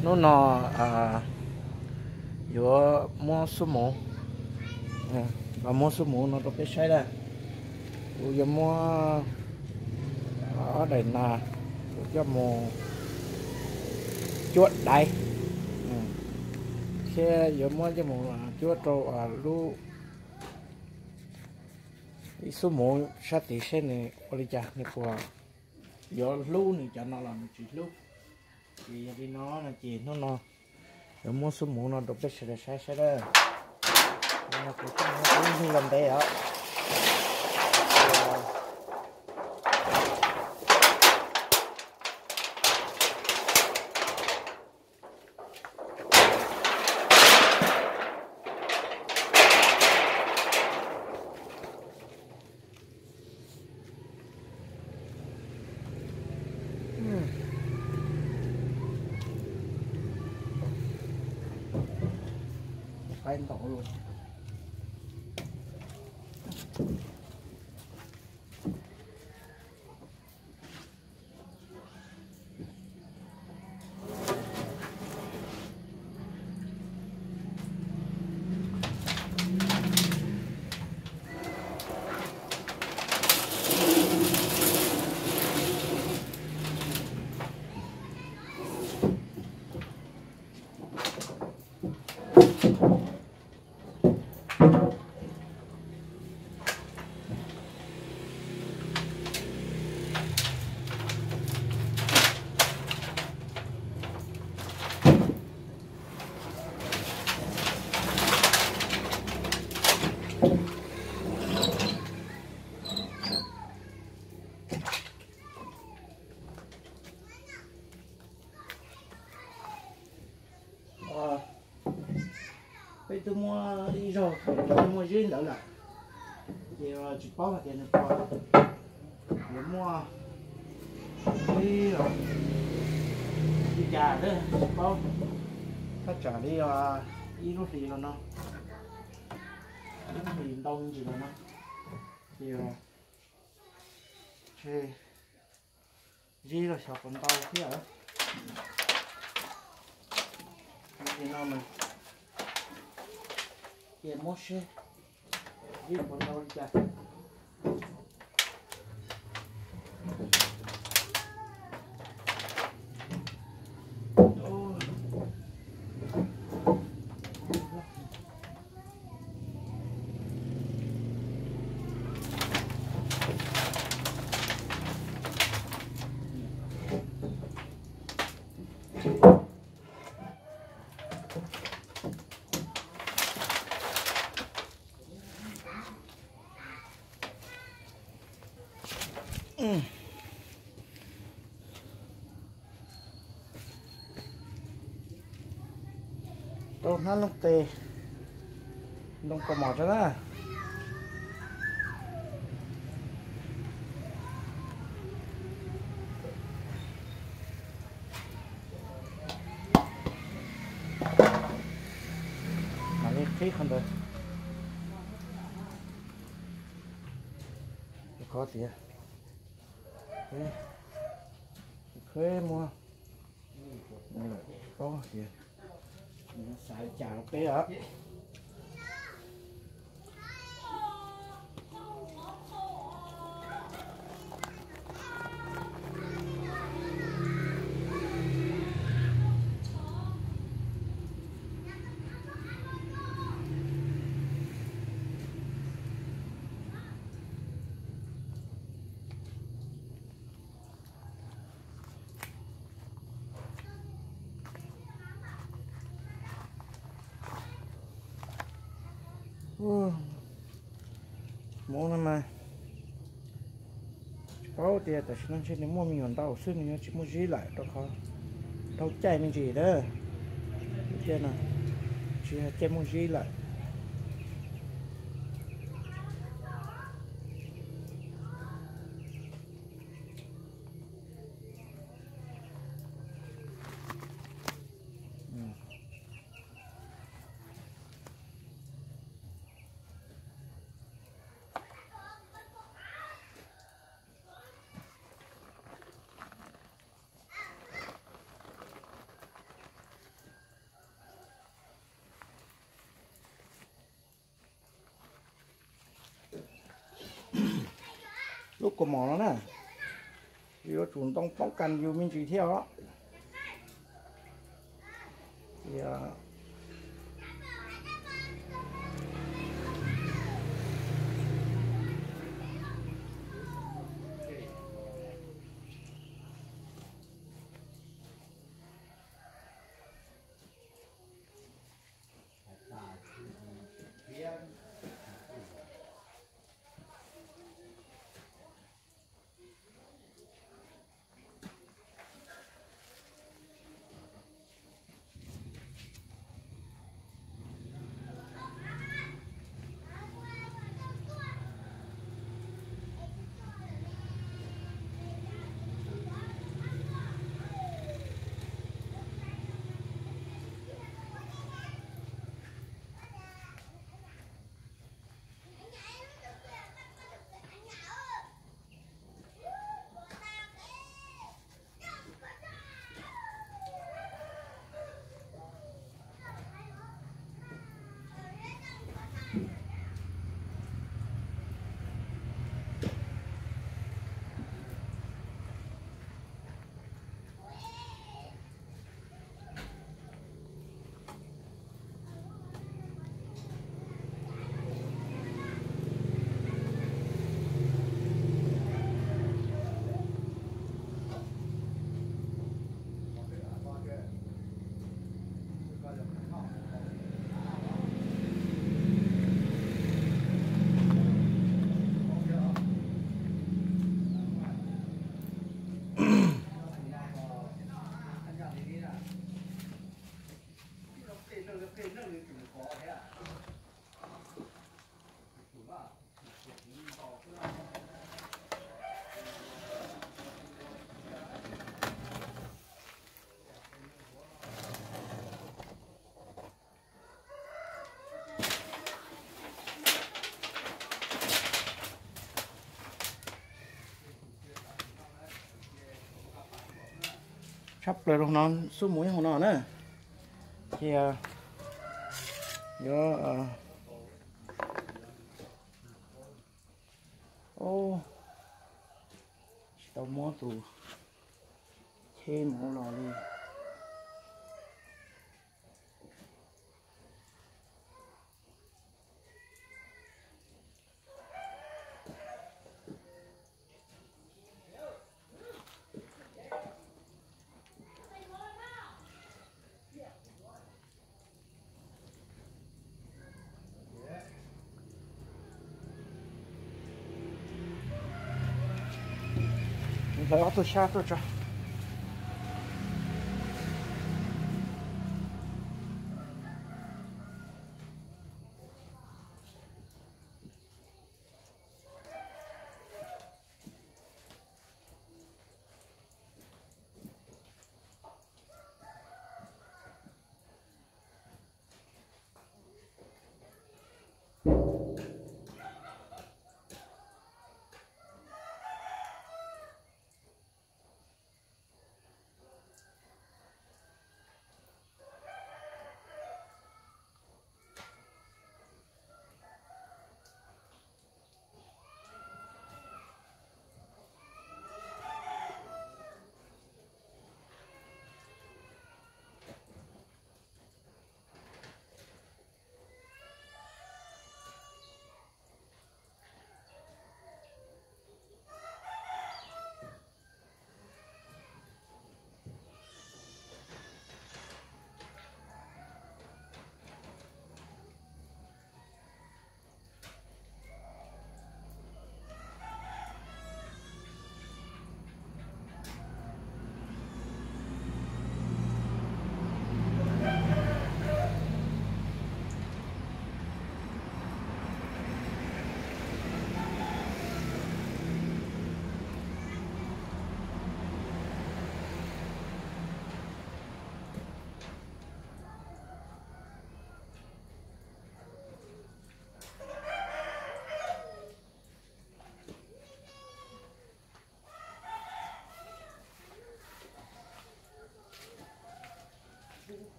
Hnub no yuav muab xub muv, los muab xub muv no rau peb saib na. Kuv yuav muab ob daim nas, kuv coj mus cuab daiv, thiab yuav muab coj mus cuab rau lub, ib xub muv sab tid seb nws ua li cas, nws puas yuav hlub nws cov no los nws tsis hlub. Ces yog li no no ces hnub no yuav muab xub muv no rau peb sawv daws saib saib dab. Kuv coj mus ib hnub los ntev os. Qaib ntau lawm. Peb twb muab ib zaug, twb muab zib ntawd lawm, ces tsis paub hais tias nws puas yuav muaj zib li cas thiab tsis paub. Thaj tsam li ib lub hlis los no, ib lub hlis ntau me ntsis los no, ces zib los xyov puas ntau thiab. Li no mas cia muab seb zib puas ntau li cas. Rau hnab looj tes, ntoo kaus mom rau na. Mam li qhib qhov ntawd, qhov tias qhib muab lawm, paub tias xav li cas rau peb os. Hmoob no mas tsis paub tias tam sim no ntshe nws muaj me nyuam ntau xwb nws yuav tsis muaj zib lawm rau qhov dhau caij me ntsis lawm. Tiag no, tsis yog caij muaj zib lawm. Lub kaus mom no na, yuav tsum ntoo paub kas yus me ntsis thiab os. Tshaj plaws rau no xub mus ib hauv no na, ces yuav, o, tsis tau muab tus cheb mus los li. Hlawv ob tug xyab tuaj tso.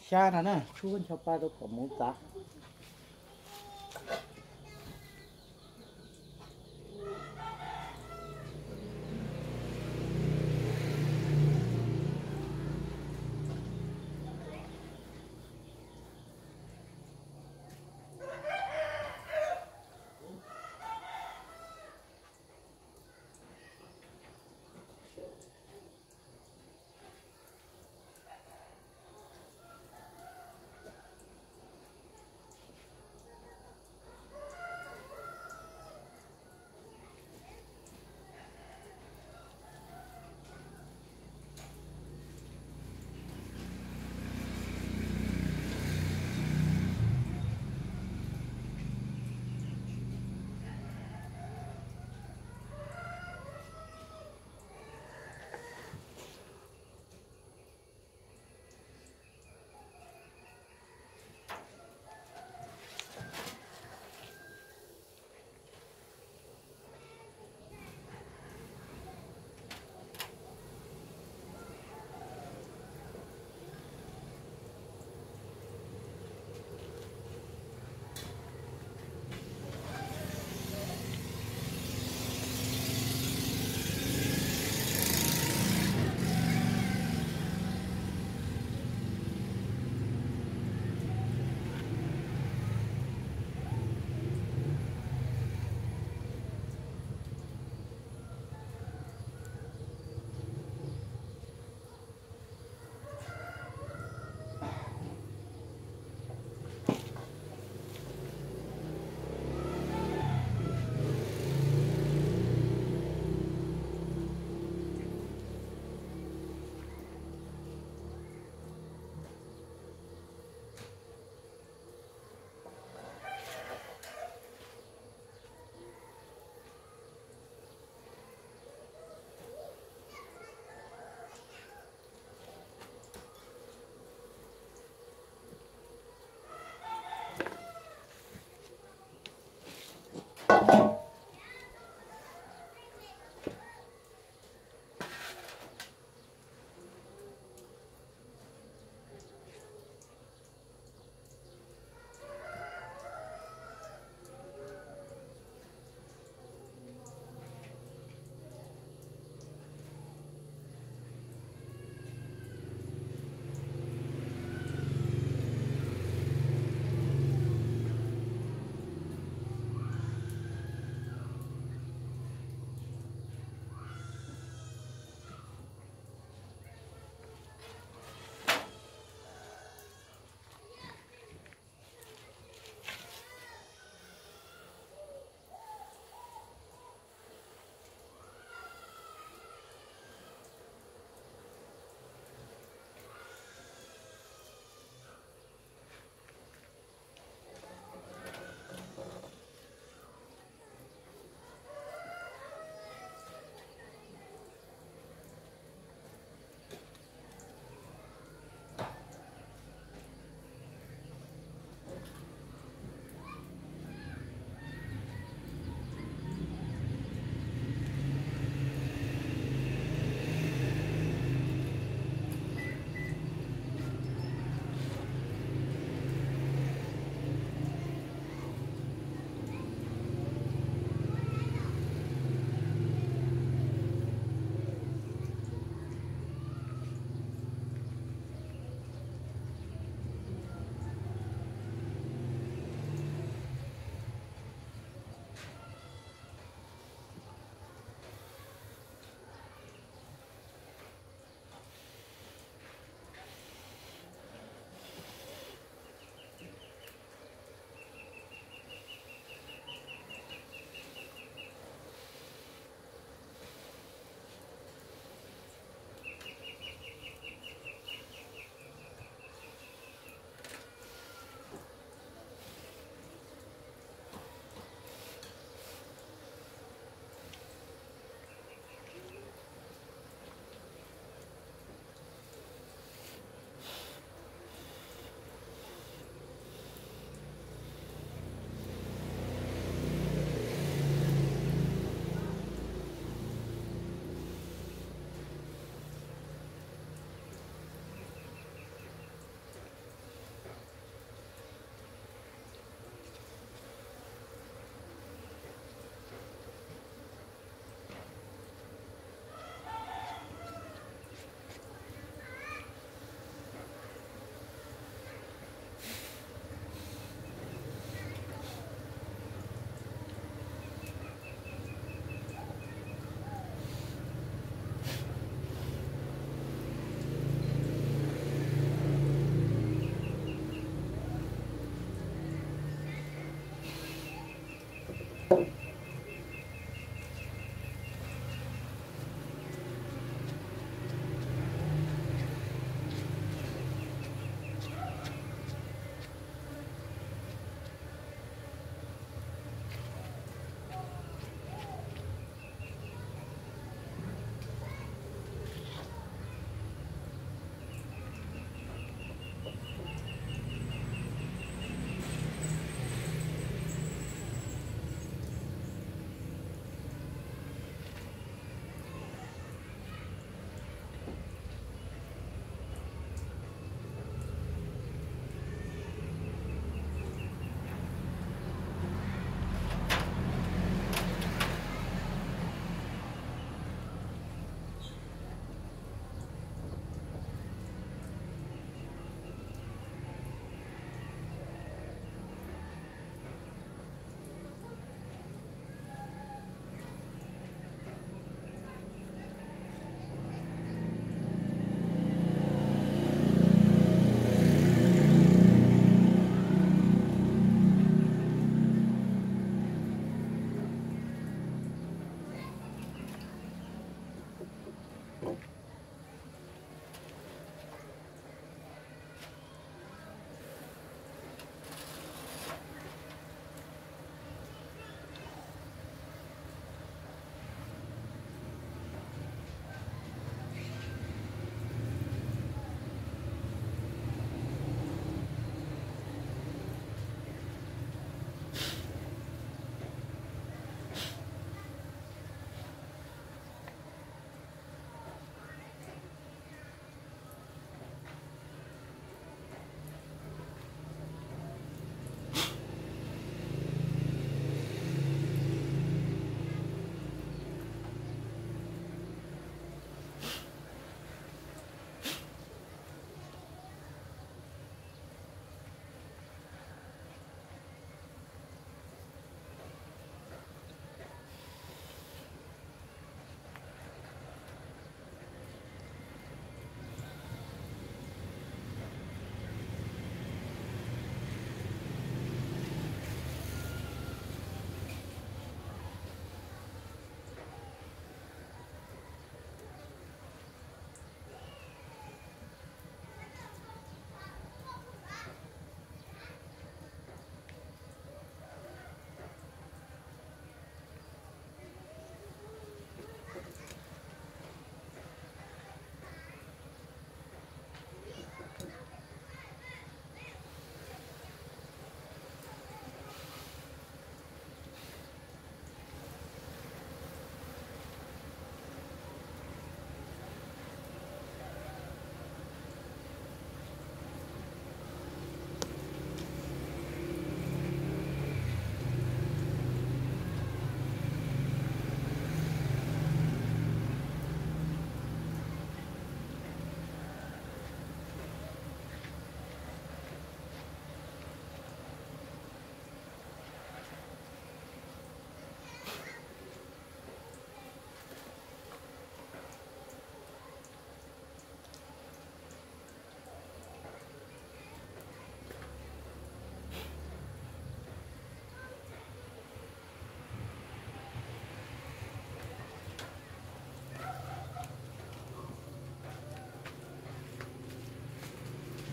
Xyab no na, tshub ncho pa rau kom mus txav.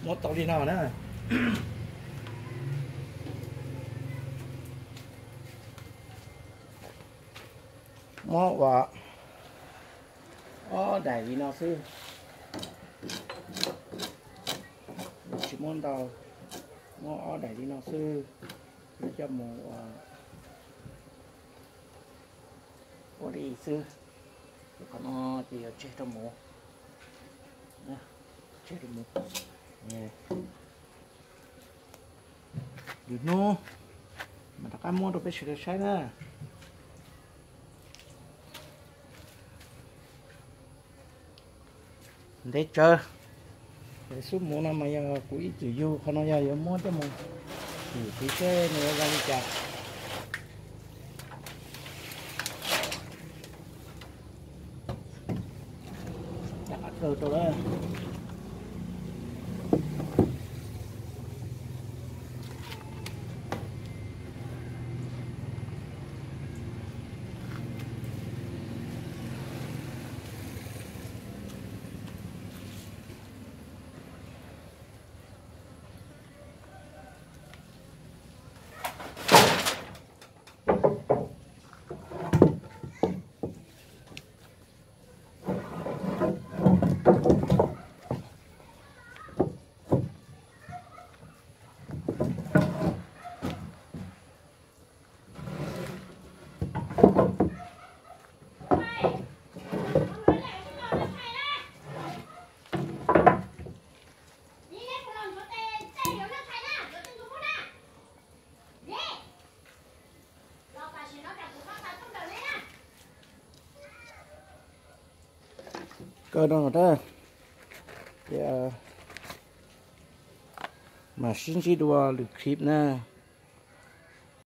Muab tau li no na. Muab ua ob daim li no xwb, tsis muab ntau, muab ob daim li no xwb, coj mus ua, ua li xwb. Qhov no ces yuav tseg rau mus, tseg rau mus. Lwm hnub mas rov qab muab rau peb sawv daws saib na. Ntev tsawv. Xub mus no mas yog kuv ib txwm yug, qhov no yog yuav muab coj mus ntxiv seb nws yuav zoo li cas. Cam qab kawg rau lawm. Kawg no na, ces mam sib ntsib dua lwm clip na.